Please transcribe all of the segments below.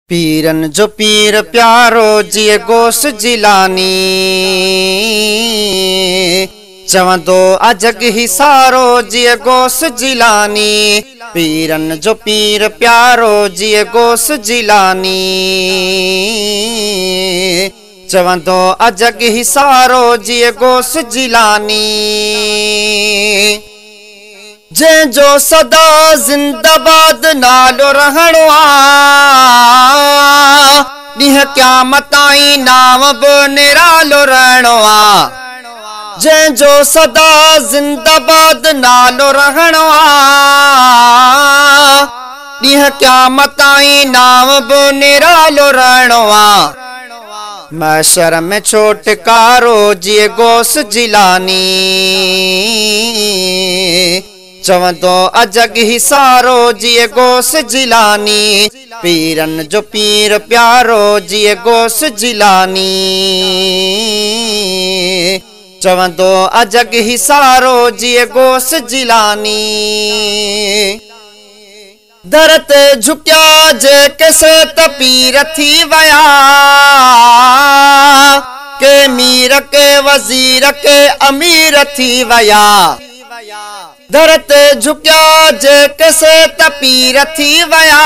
पीरन जो पीर प्यारो जीअं गौस जिलानी, चवंदो आ जग ही सारो जीअं गौस जिलानी। पीरन जो पीर प्यारो जीअं गौस जिलानी, चवंदो आ जग ही सारो जीअं गौस जिलानी। जंहिंजो सदा ज़िंदाबाद नालो रहणो आहे, ॾींहुं क़यामत ताईं नाम बि निरालो रहणो आहे। जंहिंजो सदा ज़िंदाबाद नालो रहणो आहे, ॾींहुं क़यामत ताईं नाम बि निरालो रहणो आहे। महशर में छोटकारो जीअं गौस जिलानी, चवंदो आ जग ही सारो जीअं गौस जिलानी। पीरन जो पीर प्यारो जीअं गौस जिलानी, चवंदो आ जग ही सारो जीअं गौस जिलानी। दर ते झुकिया जेके से त पीर थी विया, के मीर के वज़ीर के अमीर थी विया। दर ते झुकिया जेके से त पीर थी विया,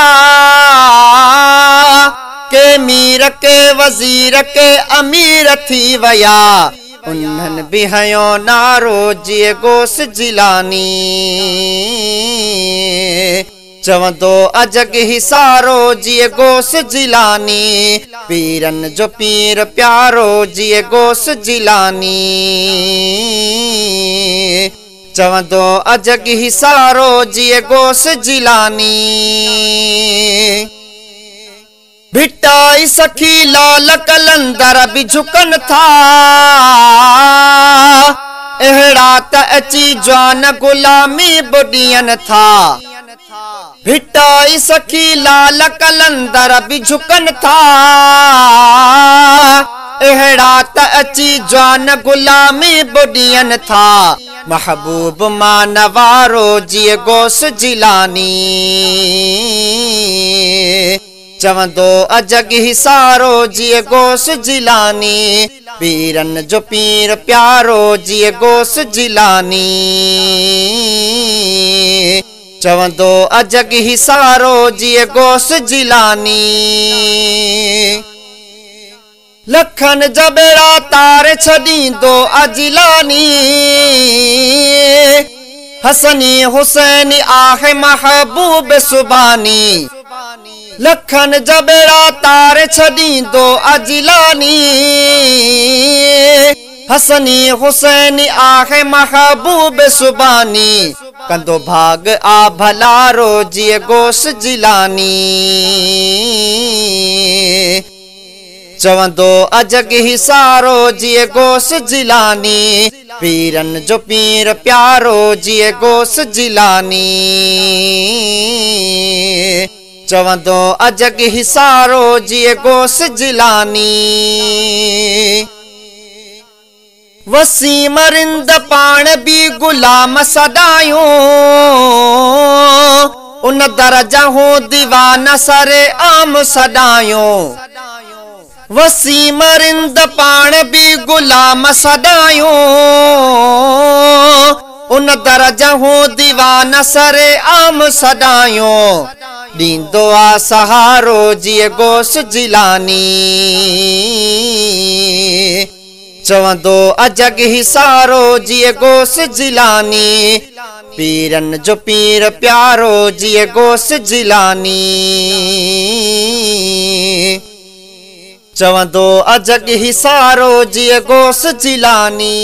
के मीर के वज़ीर के अमीर थी विया। उन्हनि बि हयो नारो जीअं गौस जिलानी, चवंदो आ जग ही सारो जीअं गौस जिलानी। पीरन जो पीर प्यारो जीअं गौस जिलानी, चवंदो आ जग ही सारो जीअं गौस जिलानी। भिटाई सखी लाल कलंदर बि झुकनि था, अहिड़ा त अची जवान गुलामी बि ॾियनि था। भिटाई सखी लाल कलंदर बि झुकनि था, अहिड़ा त अची जवान गुलामी बि ॾियनि था। महबूब मान वारो जीअं गौस जिलानी, चवंदो आ जग ही सारो जीअं गौस जिलानी। पीरन जो पीर प्यारो जीअं गौस जिलानी, चवंदो आ जग ही सारो जीअं गौस जिलानी। लखन जा ॿेड़ा तारे छॾींदो आ जिलानी, हसनी हुसैन आहे महबूब सुबानी। लखन जा ॿेड़ा तारे छॾींदो आ जिलानी, हसनी हुसैन आहे महबूब सुबानी। कंदो भाग आ भलारो जीअं गौस जिलानी, चवंदो आ जग ही सारो जीअं गौस जिलानी। पीरन जो पीर प्यारो जीअं गौस जिलानी, चवंदो आ जग ही सारो जीअं गौस जिलानी। वसीम रिंद पाण बि गुलाम सदायूं, उन दर जा हूं दीवाना सरे आम सदायूं। वसीम रिंद पाण बि गुलाम सदायूं, उन दर जा हूं दीवाना सरे आम सदायूं। ॾींदो आ सहारो जीअं गौस जिलानी, चवंदो आ जग ही सारो जीअं गौस जिलानी। पीरन जो पीर प्यारो जीअं गौस जिलानी, चवंदो आ जग ही सारो जीअं गौस जिलानी।